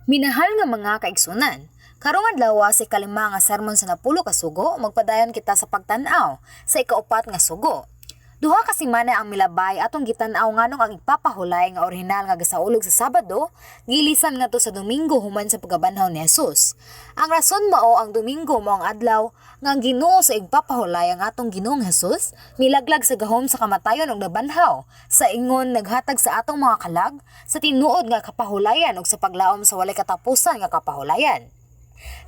Minahal nga mga kaigsunan, karong adlaw sa ikalima nga sermon sa napulo ka sugo, magpadayon kita sa pagtan-aw sa ikaupat nga sugo. 2 ka semana ang milabay atong gitan-aw nganong ang igpapahulay nga orihinal nga gisaulog sa Sabado, gilisan ngadto sa Domingo human sa pagkabanhaw ni Jesus. Ang rason mao ang Domingo mao ang adlaw nga ang Ginoo sa igpapahulay ang atong Ginoong Jesus milaglag sa gahom sa kamatayon ug nabanhaw, sa ingon naghatag sa atong mga kalag sa tinuod nga kapahulayan ug sa paglaom sa walay katapusan nga kapahulayan.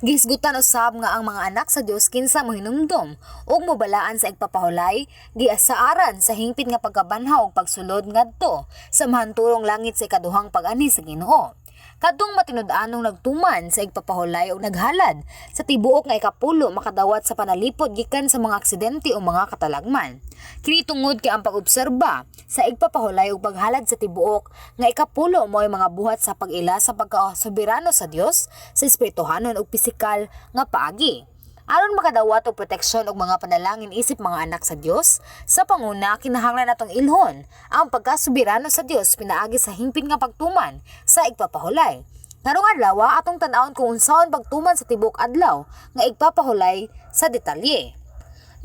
Gihisgutan usab nga ang mga anak sa Dios kinsa mohinumdom ug mobalaan sa igpapahulay, giasaaran sa hingpit nga pagkabanhaw ug pagsulod ngadto sa mahanturong langit sa ikaduhang pag-anhi sa Ginoo. Kadtong matinud-anong nagtuman sa igpapahulay ug naghalad sa tibuok nga ikapulo makadawat sa panalipod gikan sa mga aksidente o mga katalagman. Kini tungod kay ang pag-obserba sa igpapahulay ug paghalad sa tibuok nga ikapulo mo'y mga buhat sa pag-ila sa pagkasoberano sa Dios sa espirituhanon ug pisikal nga paagi. Aron makadawat og proteksyon og mga panalangin isip mga anak sa Dios, sa panguna kinahanglan natong ilhon ang pagkasoberano sa Dios pinaagi sa hingpit nga pagtuman sa igpapahulay. Karong adlaw atong tan-awon kung unsaon pagtuman sa tibuok adlaw nga igpapahulay sa detalye.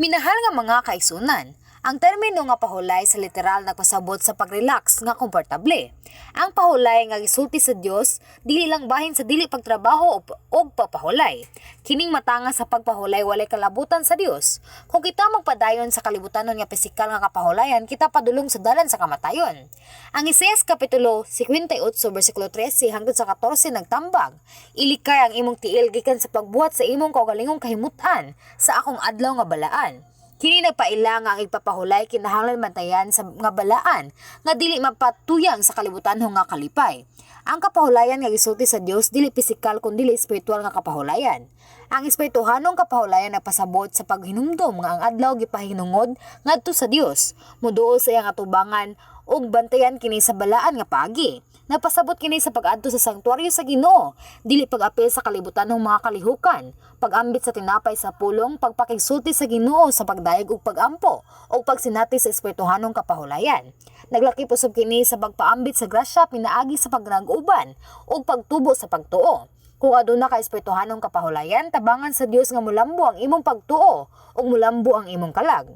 Minahal nga mga kaigsunan, ang termino nga pahulay sa literal nagpasabot sa pagrelax nga komportable. Ang pahulay nga gisulti sa Dios dili lang bahin sa dili pagtrabaho og pagpahulay. Kining matanga sa pagpahulay walay kalabutan sa Dios. Kung kita magpadayon sa kalibutanon nga pisikal nga kapahulayan, kita padulong sa dalan sa kamatayon. Ang Isaias kapitulo 58 bersikulo 13 hangtod sa 14 nagtambag, ilikay ang imong tiil gikan sa pagbuhat sa imong kaugalingong kahimutan sa akong adlaw nga balaan. Kini nagpaila nga ang igpapahulay kinahanglan bantayan sa nga balaan nga dili mapatuyang sa kalibutanhong nga kalipay. Ang kapahulayan nga gisulti sa Dios dili pisikal kun dili espiritual nga kapahulayan. Ang espirituhanong kapahulayan nagpasabot sa paghinumdom nga ang adlaw gipahinungod ngadto sa Dios, moduol sa iyang atubangan ug bantayan kini sa balaan nga paagi. Nagpasabot kini sa pag-adto sa sanktuaryo sa Ginoo, dili pag-apil sa kalibutanhong mga kalihukan, pag-ambit sa tinapay sa pulong, pagpakigsulti sa Ginoo sa pagdayeg ug pag-ampo, ug pagsinati sa espirituhanong kapahulayan. Naglakip usab kini sa pagpaambit sa grasya pinaagi sa pagnag-uban ug pagtubo sa pagtuo. Kung aduna ka espirituhanong kapahulayan, tabangan sa Dios nga mulambo ang imong pagtuo ug mulambo ang imong kalag.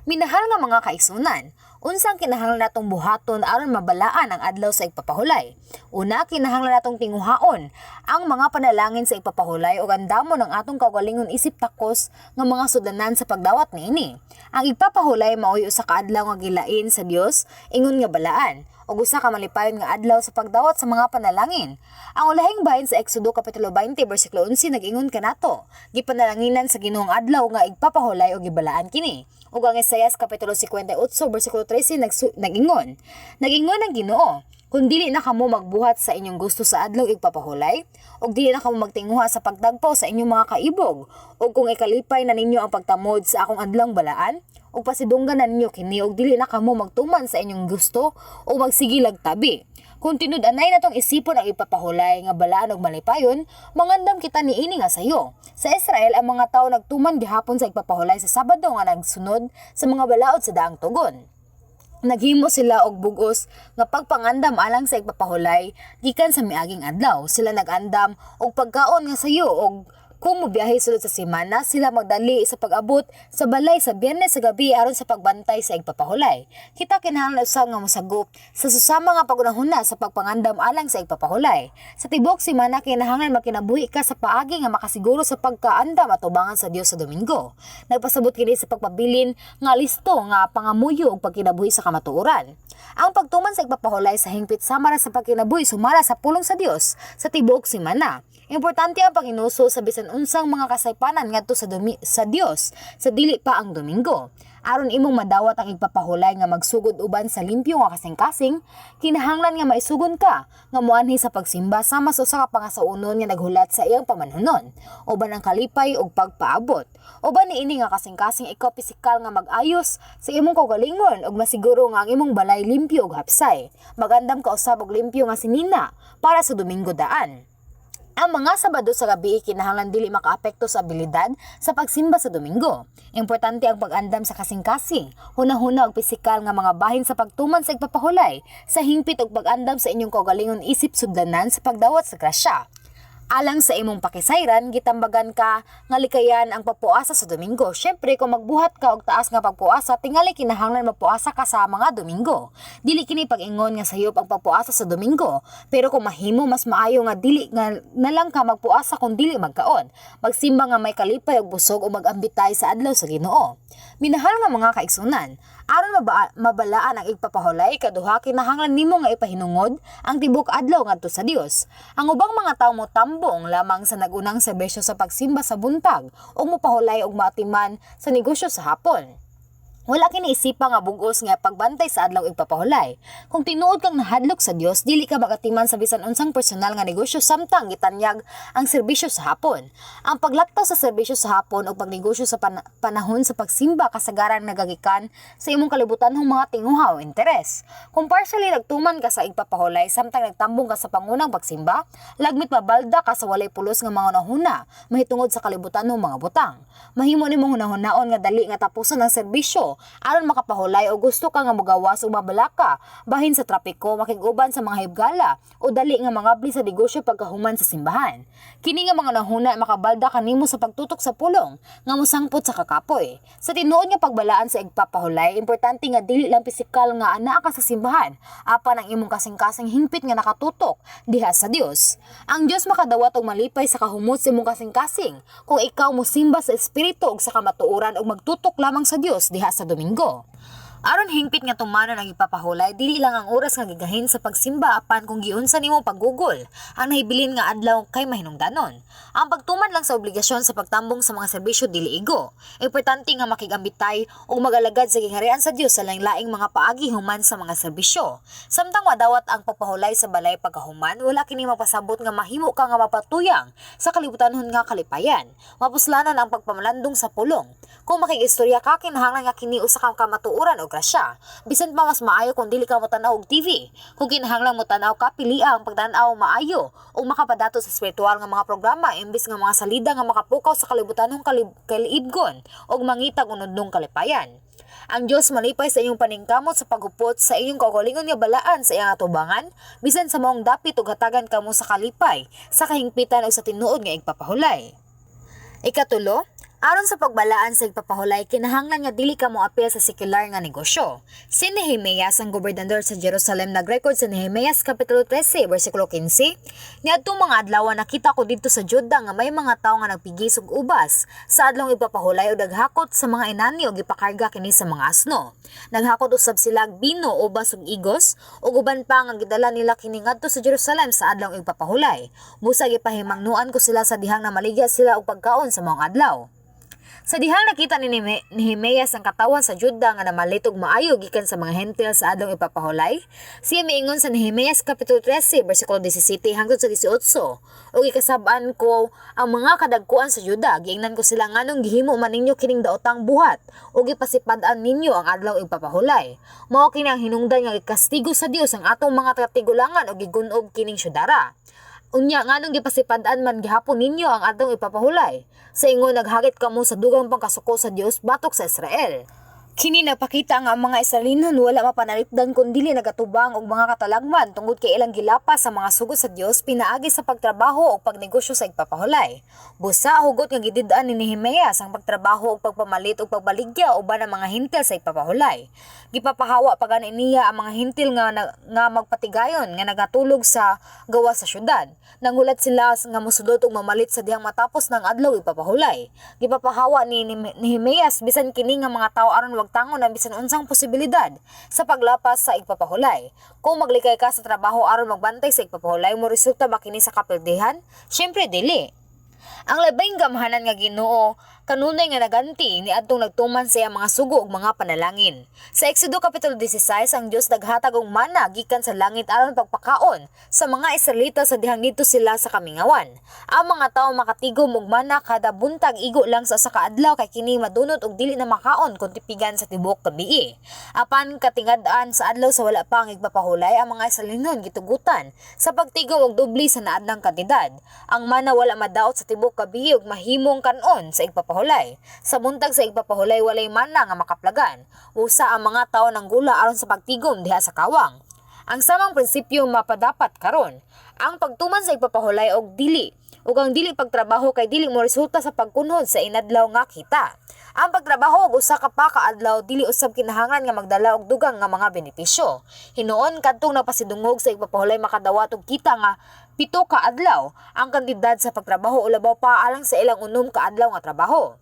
Minahal nga mga kaigsunan, unsang kinahanglan natong buhaton aron mabalaan ang adlaw sa igpapahulay? Una, kinahanglan natong tinguhaon ang mga panalangin sa igpapahulay ug andamon ang atong kaugalingon isip takos nga mga sudlanan sa pagdawat niini. Ang igpapahulay maoy usa ka adlaw nga gilain sa Dios ingon nga balaan ug usa ka malipayon nga adlaw sa pagdawat sa mga panalangin. Ang ulahing bahin sa Exodo kapitulo 20 bersikulo 11 nag-ingon kanato, gipanalanginan sa Ginoong adlaw nga igpapahulay ug gibalaan kini. Ug ang Isaias kapitulo 58 bersikulo 13 nag-ingon, nag-ingon ang Ginoo, kung dili na kamo magbuhat sa inyong gusto sa adlaw igpapahulay, ug dili na kamo magtinguha sa pagdagpaw sa inyong mga kaibog, ug kung ikalipay na ninyo ang pagtamod sa akong adlawng balaan, ug pasidunggan na ninyo kini ug dili na kamo magtuman sa inyong gusto o magsigilag tabi. Kung tinud-anay natong isipon ang ipapahulay nga balaan og malipayon, mangandam kita niini nga sayo. Sa Israel ang mga tawo nagtuman gihapon sa igpapahulay sa Sabado nga nagsunod sa mga balaod sa daang tugon. Naghimo sila og bug-os nga pagpangandam alang sa igpapahulay gikan sa miaging adlaw. Sila nagandam og pagkaon nga sayo og Kung mobiyahe sulod sa semana, sila magdali sa pag-abot sa balay sa Biyernes sa gabi aron sa pagbantay sa igpapahulay. Kita kinahanglan usab nga mosagop sa susama nga pagunahuna sa pagpangandam alang sa igpapahulay. Sa tibuok semana, kinahanglan makinabuhi ka sa paagi nga makasiguro sa pagkaandam atubangan sa Dios sa Domingo. Nagpasabot kini sa pagpabilin nga listo nga pangamuyo ug pagkinabuhi sa kamatuoran. Ang pagtuman sa igpapahulay sa hingpit sama ra sa pagkinabuhi sumala sa pulong sa Dios sa tibuok semana. Importante ang panginuso sa bisan unsang mga kasaypanan ngadto sa Dios sa dili pa ang Domingo. Aron imong madawat ang igpapahulay nga magsugod uban sa limpyo nga kasing-kasing, kinahanglan nga maisugon ka nga moanhi sa pagsimba sama sa usa ka pangasaunon nga naghulat sa iyang pamanhunon, uban ang kalipay ug pagpaabot. Uban niini nga kasing-kasing, ikaw pisikal nga mag-ayos sa imong kaugalingon ug masiguro nga ang imong balay limpyo ug hapsay. Magandam ka usab og limpyo nga sinina para sa Domingo daan. Ang mga Sabado sa gabi kinahanglan dili makaapekto sa abilidad sa pagsimba sa Domingo. Importante ang pag-andam sa kasing-kasing, hunahuna ug pisikal nga mga bahin sa pagtuman sa igpapahulay, sa hingpit ug pag-andam sa inyong kaugalingon isip sudlanan sa pagdawat sa grasya. Alang sa imong pakisayran, gitambagan ka nga likayan ang pagpuasa sa Domingo. Syempre, kung magbuhat ka og taas nga pagpuasa, tingali kinahanglan magpuasa ka sa mga Domingo. Dili kini pag-ingon nga sayop ang pagpuasa sa Domingo, pero kung mahimo, mas maayo nga dili nga na lang ka magpuasa kung dili magkaon. Magsimba nga may kalipay ug busog o mag-ambitay sa adlaw sa Ginoo. Minahal nga mga kaigsunan, aron mabalaan ang igpapahulay, kaduha, kinahanglan nimo nga ipahinungod ang tibuok adlaw ngadto sa Dios. Ang ubang mga tawo motambong lamang sa nagunang serbisyo sa pagsimba sa buntag o mopahulay og maatiman sa negosyo sa hapon. Wala kini isipa nga bugos nga pagbantay sa adlaw igpapahulay. Kung tinuod kang nahadlok sa Dios, dili ka magatiman sa bisan unsang personal nga negosyo samtang gitanyag ang serbisyo sa hapon. Ang paglaktaw sa serbisyo sa hapon o pagnegosyo sa panahon sa pagsimba kasagaran nagagikan sa imong kalibutanhong mga tinguha o interes. Kung partially nagtuman ka sa igpapahulay samtang nagtambong ka sa pangunang pagsimba, lagmit mabalda ka sa walay pulos nga mga hunahuna mahitungod sa kalibutanhong mga butang. Mahimo nimong hunahunaon nga dali nga tapuson ang serbisyo aron makapahulay o gusto ka nga mogawas o mabalaka bahin sa trapiko, makig-uban sa mga hibgala o dali nga mangabli sa negosyo pagkahuman sa simbahan. Kini nga mga nahuna makabalda kanimo sa pagtutok sa pulong nga mosangpot sa kakapoy. Sa tinuod nga pagbalaan sa igpapahulay, importante nga dili lang pisikal nga anaa ka sa simbahan, apan ang imong kasing-kasing hingpit nga nakatutok diha sa Dios. Ang Dios makadawat og malipay sa kahumot sa imong kasing-kasing kung ikaw mosimba sa espiritu ug sa kamatuoran ug magtutok lamang sa Dios diha sa Domingo. Aron hingpit nga tumanon ang ipapahulay, dili lang ang oras nga gigahin sa pagsimba apan kung giunsa nimo paggugol ang nahibilin nga adlaw kay mahinungdanon. Ang pagtuman lang sa obligasyon sa pagtambong sa mga serbisyo dili igo. Importante nga makig-ambitay ug magalagad sa gingharian sa Dios sa laing-laing mga paagi human sa mga serbisyo. Samtang madawat ang pagpahulay sa balay pagkahuman, wala kini mapasabot nga mahimo ka nga mapatuyang sa kalibutanhon nga kalipayan. Mapuslanan ang pagpamalandong sa pulong. Kung makig-istorya ka, kinahanglan nga kini usa ka kamatuoran o grasya. Bisan pa mas maayo kung dili ka motan-aw og TV. Kung kinahanglan motan-aw ka, pilia ang pagtan-aw maayo o makapadato sa espiritual nga mga programa imbes nga mga salida nga makapukaw sa kalibutanhong kaliibgon ug mangitag unodnong kalipayan. Ang Dios malipay sa inyong paningkamot sa paghupot sa inyong kaugalingon nga balaan sa iyang atubangan, bisan sa maong dapit ug hatagan kamo sa kalipay, sa kahingpitan ug sa tinuod nga igpapahulay. Ikatulo, aron sa pagbalaan sa igpapahulay, kinahanglan nga dili ka moapil sa sekular nga negosyo. Si Nehemias, ang gobernador sa Jerusalem, nagrekord sa Nehemias Kapitulo 13, versikulo 15, "Niadtong mga adlaw nakita ko didto sa Juda nga may mga tawo nga nagpigis og ubas sa adlawng igpapahulay ug naghakot sa mga inani ug gipakarga kini sa mga asno. Naghakot usab sila og bino, ubas ug igos ug uban pa nga gidala nila kini ngadto sa Jerusalem sa adlawng igpapahulay. Busa gipahimangnuan ko sila sa dihang namaligya sila og pagkaon sa maong adlaw." Sa dihang nakita ni Nehemias ang katawan sa Juda nga namalit og maayo gikan sa mga Hentil sa adlawng ipapahulay, siya miingon sa Nehemias Kapitulo 13 bersikulo 17 hangtod sa 18, "Ug gikasab-an ko ang mga kadagkuan sa Juda, giingnan ko sila, 'Nganong gihimo man ninyo kining daotang buhat ug gipasipad-an ninyo ang adlaw ipapahulay? Mao kini ang hinungdan nga gikastigo sa Dios ang atong mga katigulangan ug gigun-ob kining syudara. Unya nganong gipasipad-an man gihapon ninyo ang adlawng ipapahulay? Sa ingon naghagit kamo sa dugang pangkasuko sa Dios batok sa Israel.'" Kini nagpakita nga ang mga Israelinon wala mapanalipdan kung dili nagatubang og mga katalagman tungod kay ilang gilapas sa mga sugo sa Dios pinaagi sa pagtrabaho o pagnegosyo sa igpapahulay. Busa hugot nga gidid-an ni Nehemias ang pagtrabaho ug pagpamalit ug pagbaligya uban ang mga Hentil sa igpapahulay. Gipapahawa pa gani niya ang mga Hentil nga magpatigayon nga nagatulog sa gawas sa syudad. Nanghulat sila nga mosulod ug mamalit sa dihang matapos ng adlaw ipapahulay. Gipapahawa ni Nehemias bisan kini nga mga tawo aron wagtangon ang bisan unsang posibilidad sa paglapas sa igpapahulay. Kung maglikay ka sa trabaho aron magbantay sa igpapahulay, mo resulta ba kini sa kapildihan? Syempre dili. Ang labing gamhanan nga Ginoo kanunay nga naganti ni adtong nagtuman sa iyang mga sugo ug mga panalangin. Sa Exodo kapitulo 16, ang Dios naghatag og mana gikan sa langit aron pagpakaon sa mga Israelita sa dihang didto sila sa kamingawan. Ang mga tawo makatigom og mana kada buntag igo lang sa usa ka adlaw kay kini madunot og dili na makaon kon tipigan sa tibuok gabii. Apan katingad-an sa adlaw sa wala pa ang igpapahulay, ang mga Israelinon gitugutan sa pagtigom og doble sa naadlang kantidad. Ang mana wala madaot sa tibuok gabii ug mahimong kan-on sa igpapahulay. Sa buntag sa igpapahulay, walay mana nga makaplagan. Usa ang mga tawo nanggula aron sa pagtigom diha sa kawang. Ang samang prinsipyo mapadapat karon. Ang pagtuman sa igpapahulay og ang dili pagtrabaho kay dili mo resulta sa pagkunhod sa inadlaw nga kita. Ang pagtrabaho og usa ka pa ka adlaw dili usab kinahanglan nga magdala og dugang nga mga benepisyo. Hinuon kadtong napasidungog sa igpapahulay makadawat og kita nga 7 ka adlaw ang kantidad sa pagtrabaho o labaw pa alang sa ilang 6 ka adlaw nga trabaho.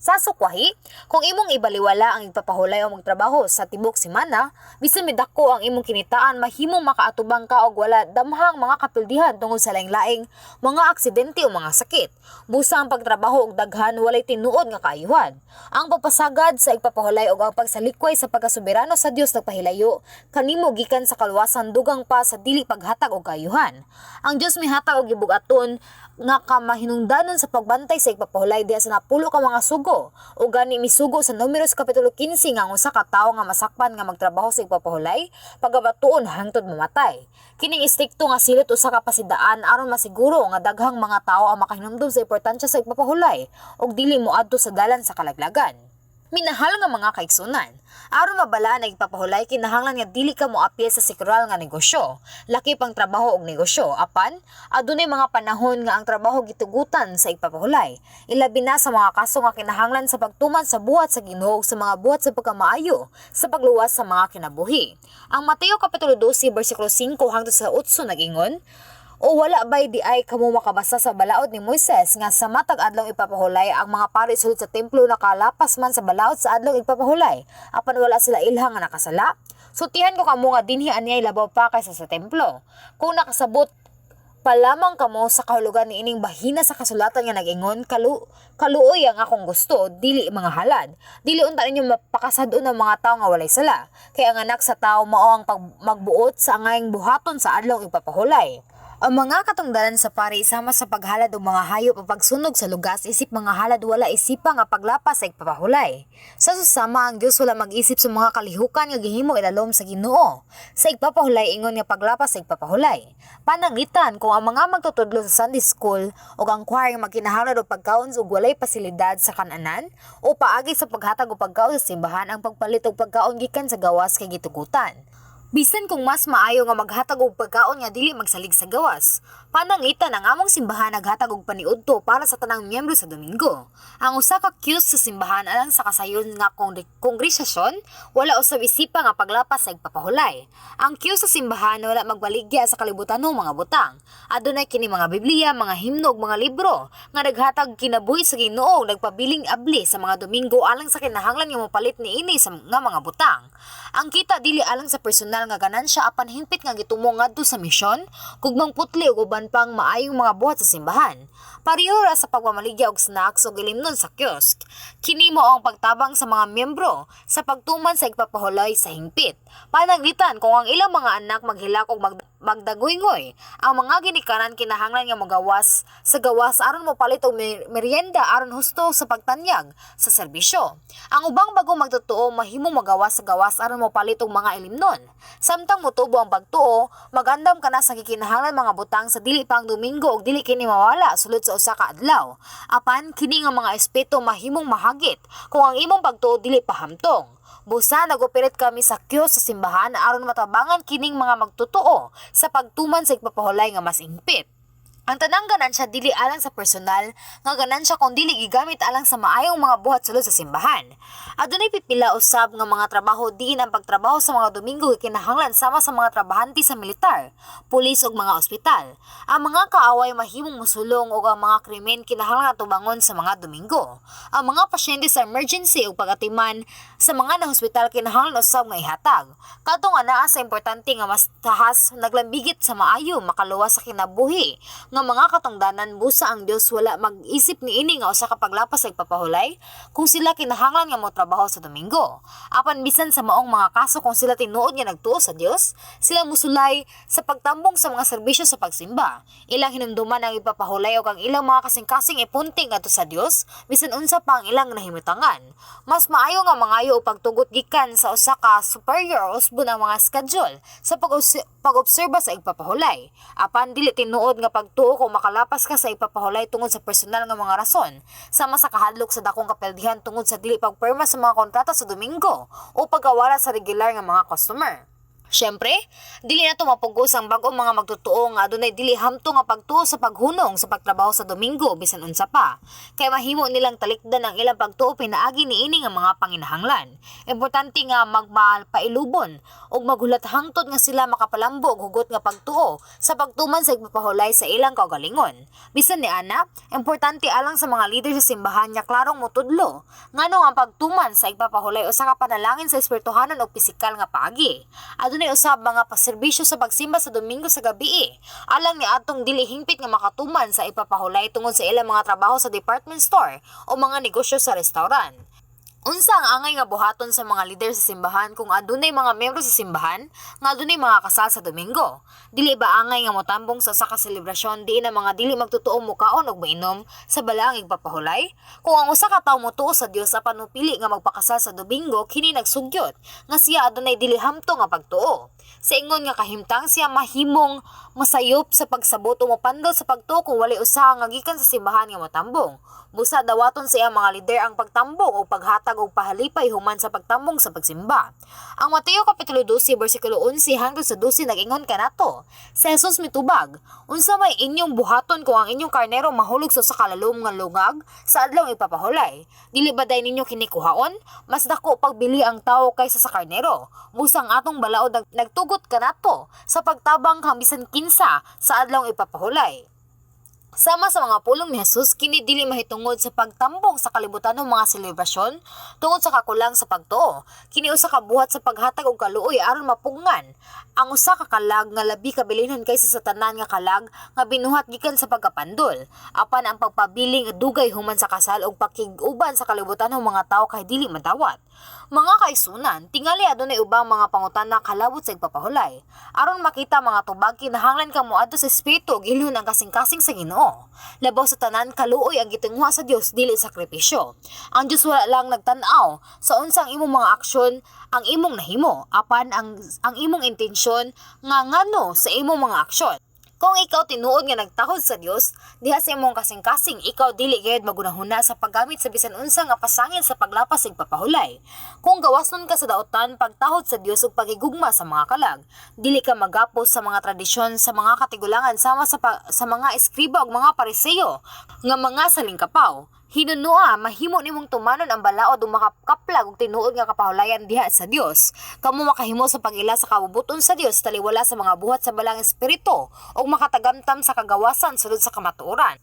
Sa sukwahi, kung imong ibaliwala ang igpapahulay o magtrabaho sa tibok semana, bisan midako ang imong kinitaan, mahimong makaatubang ka og wala damhang mga kapildihan tungod sa laing-laing mga aksidente o mga sakit. Busa ang pagtrabaho og daghan walay tinuod nga kaayuhan. Ang pagpasagad sa igpapahulay og ang pagsalikway sa pagkasoberano sa Dios nagpahilayo kanimo gikan sa kaluwasan dugang pa sa dili paghatag og kaayuhan. Ang Dios mihatag og gibug-aton nga kamahinungdanon sa pagbantay sa igpapahulay diha sa napulo ka mga sugo. O gani misugo sa Numeros kapitulo 15 nga ang usa ka tawo nga masakpan nga magtrabaho sa igpapahulay pagabatuon hangtod mamatay. Kining istrikto nga silot usa ka pasidaan aron masiguro nga daghang mga tawo ang makahinumdom sa importansya sa igpapahulay ug dili moadto sa dalan sa kalaglagan. Minahal nga mga kaigsunan, aron mabalaan ang igpapahulay, kinahanglan nga dili ka moapil sa sekular nga negosyo. Lakip ang trabaho og negosyo, apan adunay mga panahon nga ang trabaho gitugutan sa igpapahulay. Ilabi na sa mga kaso nga kinahanglan sa pagtuman sa buhat sa Ginoo ug sa mga buhat sa pagkamaayo sa pagluwas sa mga kinabuhi. Ang Mateo kapitulo 12 bersikulo 5 hangtod sa 8 nagingon, "O wala bay diay kamo makabasa sa balaod ni Moises nga sa matag adlaw ipapahulay ang mga pari sulod sa templo nakalapas man sa balaod sa adlaw ipapahulay, apan wala sila ilha nga nakasala? Sultihan ko kamo nga dinhi aniay labaw pa kaysa sa templo. Kung nakasabot pa lamang kamo sa kahulugan niining bahina sa kasulatan nga nag-ingon, 'Kaluoy ang akong gusto, dili mga halad,' dili unta ninyo mapakasad-on ang mga tawo nga walay sala. Kay ang Anak sa Tawo mao ang magbuot sa angayng buhaton sa adlaw ipapahulay." Ang mga katungdanan sa pari sama sa paghalad og mga hayop o pagsunog sa lugas isip mga halad wala isipa nga paglapas sa igpapahulay. Sa susama, ang Dios wala mag-isip sa mga kalihukan nga gihimo ilalom sa Ginoo sa igpapahulay ingon nga paglapas sa igpapahulay. Pananglitan kung ang mga magtutudlo sa Sunday school o ang choir nga magkinahanglan og pagkaon ug walay pasilidad sa kananan o paagi sa paghatag og pagkaon sa simbahan, ang pagpalit og pagkaon gikan sa gawas kay gitugutan. Bisan kung mas maayo nga maghatag og pagkaon nga dili magsalig sa gawas. Pananglitan ang among simbahan naghatag og paniudto para sa tanang miyembro sa Domingo. Ang usa ka kiosk sa simbahan alang sa kasayon nga kongregasyon wala usab isipa nga paglapas sa igpapahulay. Ang kiosk sa simbahan wala magbaligya sa kalibutanong mga butang. Adunay kini mga Biblia, mga himno ug mga libro nga naghatag kinabuhi sa Ginoo ug nagpabiling abli sa mga Domingo alang sa kinahanglan nga mopalit niini sa nga mga butang. Ang kita dili alang sa personal nga ganansya apan hingpit nga gitumo ngadto sa misyon, gugmang putli ug uban pang maayong mga buhat sa simbahan. Pareho ra sa pagmamaligya og snacks ug ilimnon sa kiosk. Kini mao ang pagtabang sa mga miyembro sa pagtuman sa igpapahulay sa hingpit. Pananglitan kung ang ilang mga anak maghilak og magdaguygoy, ang mga ginikanan kinahanglan nga mogawas sa gawas aron mopalit og merienda aron husto sa pagtanyag sa serbisyo. Ang ubang bagong magtotoo mahimong magawas sa gawas aron mopalit og mga ilimnon. Samtang motubo ang pagtuo, magandam ka na sa gikinahanglan mga butang sa dili pa ang Domingo ug dili kini mawala sulod sa usa ka adlaw. Apan kini nga mga aspeto mahimong mahagit kung ang imong pagtuo dili pa hamtong. Busa nag-operate kami sa kiosk sa simbahan aron matabangan kining mga magtotoo sa pagtuman sa igpapahulay nga mas hingpit. Ang tanang ganansya dili alang sa personal nga ganansya kung dili gigamit alang sa maayong mga buhat sulod sa simbahan. Adunay pipila usab nga mga trabaho diin ang pagtrabaho sa mga Domingo gikinahanglan, sama sa mga trabahante sa militar, pulis ug mga ospital. Ang mga kaaway mahimong mosulong ug ang mga krimen kinahanglan atubangon sa mga Domingo. Ang mga pasyente sa emergency ug pagatiman sa mga nahospital kinahanglan usab nga ihatag. Kadtong anaa sa importante nga mas tahas naglambigit sa maayo makaluwas sa kinabuhi nga mga katungdanan. Busa ang Dios wala mag-isip niini nga usa ka paglapas sa igpapahulay kung sila kinahanglan nga motrabaho sa Domingo. Apan bisan sa maong mga kaso, kung sila tinuod nga nagtuo sa Dios, sila musulay sa pagtambong sa mga serbisyo sa pagsimba. Ilang hinumduman ang ipapahulay ug ang ilang mga kasing-kasing ipunting ngadto sa Dios bisan unsa pa ang ilang nahimutangan. Mas maayo nga mangayo og pagtugot gikan sa usa ka superior usbon ang mga schedule sa pag-obserba sa igpapahulay. Apan dili tinuod nga pagtuo kung makalapas ka sa ipapahulay tungod sa personal nga mga rason, sama sa kahadlok sa dakong kapeldihan tungod sa dili pagpirma sa mga kontrata sa Domingo o pagkawala sa regular nga mga customer. Siyempre, dili nato mapugos ang bag-ong mga magtotoo nga adunay dili hamtong nga pagtuo sa paghunong sa pagtrabaho sa Domingo bisan unsa pa. Kay mahimo nilang talikdan ang ilang pagtuo pinaagi niini nga mga panginahanglan. Importante nga magpailubon ug maghulat hangtod nga sila makapalambo og hugot nga pagtuo sa pagtuman sa igpapahulay sa ilang kaugalingon. Bisan ni ana, importante alang sa mga leader sa simbahan nga klarong motudlo nganong ang pagtuman sa igpapahulay usa ka panalangin sa espirituhanon ug pisikal nga paagi. Adunay usab mga paserbisyo sa pagsimba sa Domingo sa gabi alang ni atong dili hingpit nga makatuman sa ipapahulay tungod sa ilang mga trabaho sa department store o mga negosyo sa restaurant. Unsa ang angay nga buhaton sa mga leader sa simbahan kung adunay mga miyembro sa simbahan nga adunay mga kasal sa Domingo? Dili ba angay nga motambong sa usa ka selebrasyon diin ang mga dili magtotoo mukaon og mainom sa balaang igpapahulay? Kung ang usa ka tawo motuo sa Dios apan mopili nga magpakasal sa Domingo, kini nagsugyot nga siya adunay dili hamtong nga pagtuo. Sa ingon nga kahimtang, siya mahimong masayop sa pagsabot o mopandol sa pagtuo kung walay usa nga gikan sa simbahan nga motambong. Busa dawaton sa iyang mga lider ang pagtambong o paghatag og pahalipay human sa pagtambong sa pagsimba. Ang Mateo kapitulo 12 bersikulo 11 hangtod sa 12 nag-ingon kanato. Si Jesus mitubag, "Unsa may inyong buhaton kung ang inyong karnero mahulog sa usa ka lalom nga lungag sa adlaw ipapahulay? Dili ba day ninyo kini kuhaon? Mas dako pagbili ang tawo kaysa sa karnero. Busa ang atong balaod nagtugot kanato sa pagtabang kang bisan kinsa sa adlaw ipapahulay." Sama sa mga pulong ni Jesus, kini dili mahitungod sa pagtambong sa kalibutan ng mga selebrasyon tungod sa kakulang sa pagtuo. Kini usa ka buhat sa paghatag og kaluoy aron mapugngan ang usa ka kalag nga labi kabilinhon kaysa sa tanan nga kalag nga binuhat gikan sa pagkapandol. Apan ang pagpabiling dugay human sa kasal og pakig-uban sa kalibutan ng mga tawo kay dili madawat. Mga kaigsuonan, tingali adunay ubang mga pangutana kalabot sa igpapahulay. Aron makita mga tubag, kinahanglan kang moadto sa Espiritu ug ilhon ang kasing-kasing sa Ginoo. Labaw sa tanan, kaluoy ang gitinguha sa Dios, dili sakripisyo. Ang Dios wala lang nagtan-aw sa unsang imong mga aksyon ang imong nahimo, apan ang imong intensyon nga ngano sa imong mga aksyon. Kung ikaw tinuod nga nagtahod sa Dios, diha sa imong kasing-kasing, ikaw dili gayud magunahuna sa paggamit sa bisan unsa nga pasangil sa paglapas sa igpapahulay. Kung gawasnon ka sa daotan, pagtahod sa Dios ug pagigugma sa mga kalag, dili ka magapos sa mga tradisyon sa mga katigulangan sama sa mga eskriba ug mga Pariseo nga mga salingkapaw. Hinunua, mahimo nimong tumanon ang balaod ug makakaplag og tinuod nga kapahulayan diha sa Dios. Kamo makahimo sa pag-ila sa kabubuton sa Dios taliwala sa mga buhat sa Balaang Espiritu ug makatagamtam sa kagawasan sulod sa kamatuoran.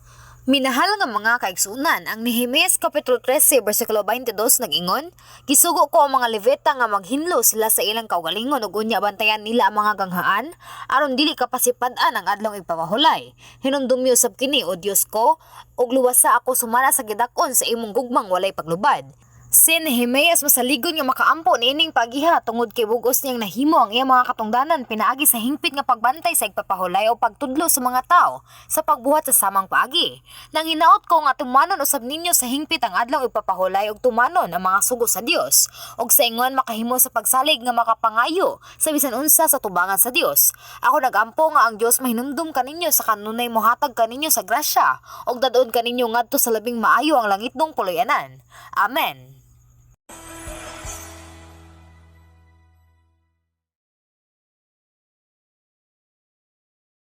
Minahal nga mga kaigsunan, ang Nehemias kapitulo 13 bersikulo 22 nag-ingon, "Gisugo ko ang mga Levita nga maghinlo sila sa ilang kaugalingon ug unya bantayan nila ang mga ganghaan aron dili kapasipad-an ang adlaw igpapahulay. Hinumdumi usab kini, o Dios ko, ug luwasa ako sumala sa gidak-on sa imong gugmang walay paglubad." Si Nehemias masaligon nga makaampo niining pagiha tungod kay bug-os niyang nahimo ang iyang mga katungdanan pinaagi sa hingpit nga pagbantay sa igpapahulay o pagtudlo sa mga tao sa pagbuhat sa samang paagi. "Nanginaot ko nga tumanon usab ninyo sa hingpit ang adlaw igpapahulay ug tumanon ang mga sugo sa Dios ug sa ingon makahimo sa pagsalig nga makapangayo sa bisan unsa sa tubangan sa Dios. Ako nagampo nga ang Dios mahinumdum kaninyo sa kanunay mohatag kaninyo sa grasya ug dad-on kaninyo ngadto sa labing maayo ang langitnong puloy-anan. Amen.